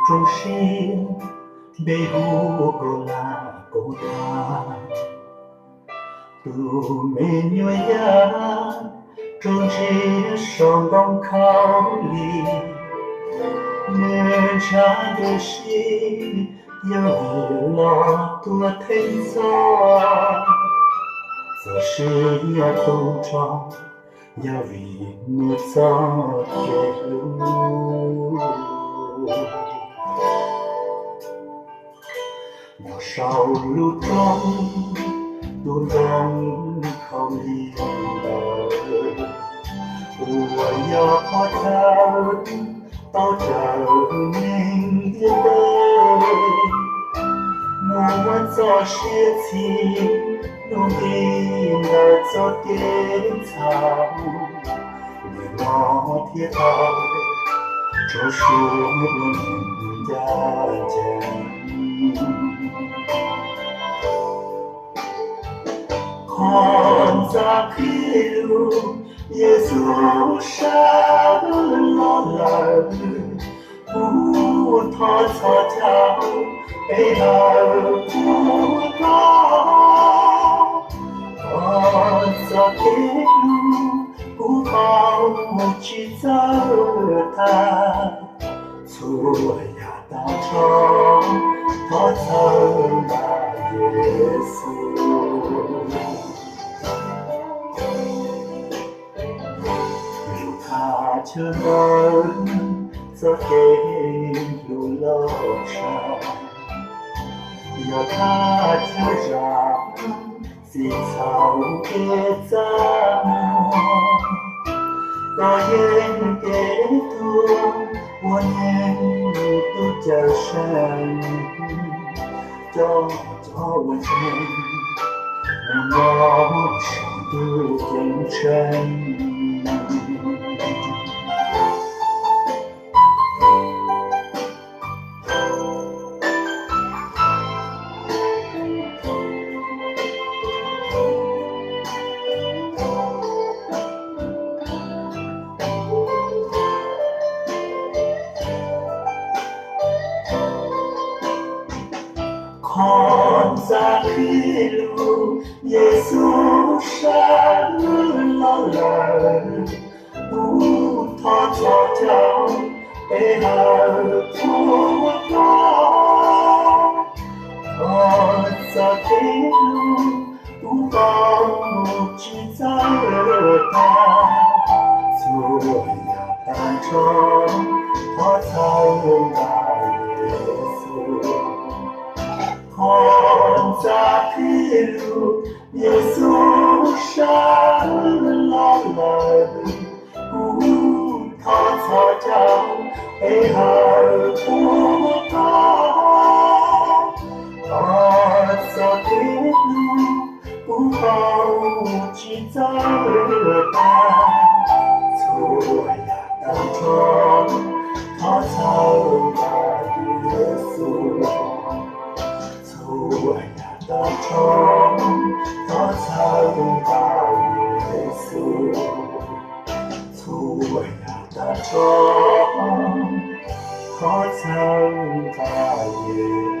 rau siab, npe hu Kaus Lam Kaus Tham. Tus me nyuam yaj raug ntsia saum ntoo khaub lig, nws ntshav ntswg si, yog vim los tuag theej txhoj. Txawm siab tu nrho, yog vim nws txoj kev hlub. Nyob saum lub roob, tus ntoo khaub lig ntawd, uas yog qhov chaw tau cawm neeg ntiaj teb, muaj txoj sia txhim, hnub nti ntawm txoj kev txhaum, nim no thiaj tau rau suab dua neeg ncaj ncees. Qhov ntxa qhib lug, Yexus sawv los lawm, kuv thov txhos caug, pe hawm kuv koj. Koj txoj kev hlub, kuv tau tsis txawj tag, txhua yam tag nrho, thov txhawb nqa Yexus. Lub thaj chaw ntawd, txoj kev hlub loj tshaj, yog thaj chaw zam txim txhaum kev txaj muag. Koj yeej kev tuag ua neeg tub cawm seej, coj cov uas ntseeg mus nyob saum ntuj ceeb tsheej. Qhov ntxa qhib lug, Yexus sawv los lawm, kuv thov txhos caug, pe hawm kuv koj. Koj txoj kev hlub, kuv tau tsis txawj tag, txhua yam tag nrho, thov txhawb nqa Yexus. Qhov ntxa qhib lug, Yexus sawv los lawm, kuv thov txhos caug, pe hawm kuv koj. Koj txoj kev hlub, kuv tau tsis txawj tag, txhua yam tag nrho, thov txhawb nqa Yexus. Txhua yam tag nrho, thov txhawb nqa Yexus. Txhua yam tag nrho, thov txhawb nqa Yexus.